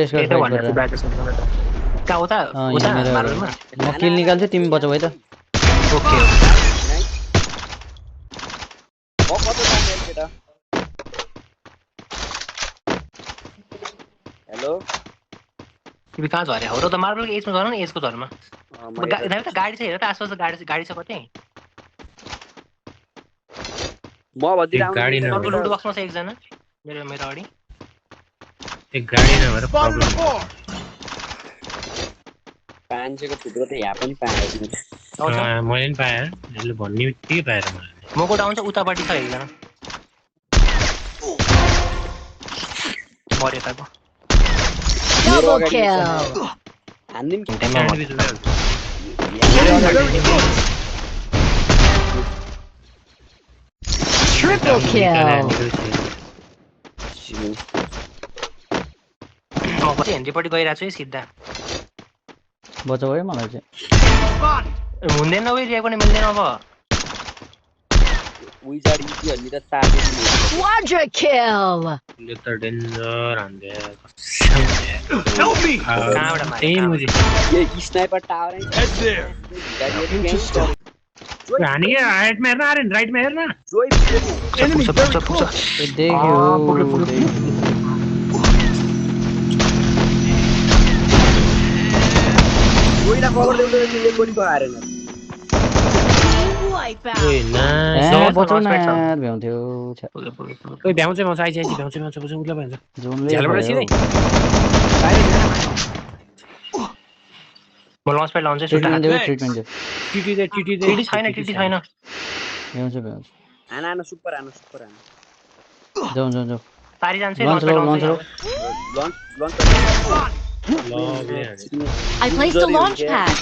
त्यही त भनेको छु ब्याक सेन्टरमा त कहाँ उता उता मार्बलमा म किल निकाल्छु तिमी बचाऊ है त ओके म कतो जाने केटा हेलो तिमी कहाँ झरे हो र त मार्बलको एजमा झर न एजको झरमा गाडी छ हेर त आसपास गाडी छ कतै म भतिर आउनु गाडी अर्को नभएर लुडो बक्समा छ एकजना मेरो अगाडि एक गाडी नभएर प्रब्लम पान्छेको थुप्रो त यहाँ पनि पाएँ मैले पनि पाएँ यसले भन्ने बित्तिकै पाएर मलाई मको डाउन छ उतापट्टि छ एकजना मर्यो ताको Double kill. हान्दिम के Triple kill. म चाहिँ हेन्ट्रीपट्टि गइरहेको छु है सिधा बचाऊ है मलाई चाहिँ हुँदैन उयो रिया पनि मिल्दैन अब विजार्ड इजी भन्ने त साथै Quadra kill. यो त डेन्जर हान्दै कहाँबाट मारे यो स्नाइपर टावर हानी राइटमा हेर्न आर्यन राइटमा हेर्न बचाउ न भ्याउँथ्यो भ्याउँछ आइज भ्याउँछ उसलाई भन्छ झ्यालबाट सिधै म लन्च प्याड लाउँछु ट्रिटमेन्ट देऊ ट्रिटमेन्ट देऊ टिटी छैन भ्याउँछ भ्याउँछ आना सुपर आना जाउँ जाउँ जाउँ तारी जान्छ लन्च रो लन्च रो I placed a launch pad.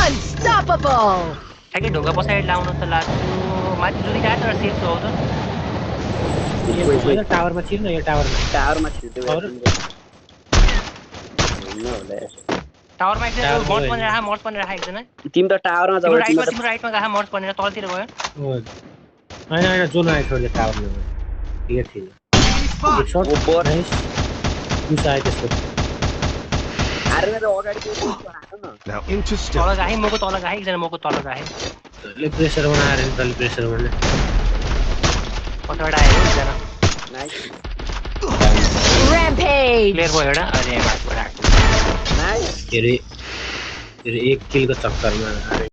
Unstoppable. ठ्याक्कै ढोका पछाडि लाउन त लाग्छु माथि जुनी काट र सेफ छु त टावरमा छिर्न यो टावरमा टावरमा एकजना मर्च पनि राख एकजना तिमी त टावरमा जाऊ तिम्रो राइटमा राख मर्च पनि तलतिर गयो हैन जोन आइ छोड्यो टावरमा क्लियर थिएन ओभर त्यसको Now into तल stealth. गाही मको तल गाही एकजना मको तल गाही तले प्रेसर बनाएर तले प्रेसर गर्ने पछाडि आयो एकजना Rampage. क्लियर भयो एउटा अरे माथबाट के अरे एक किलको चक्करमा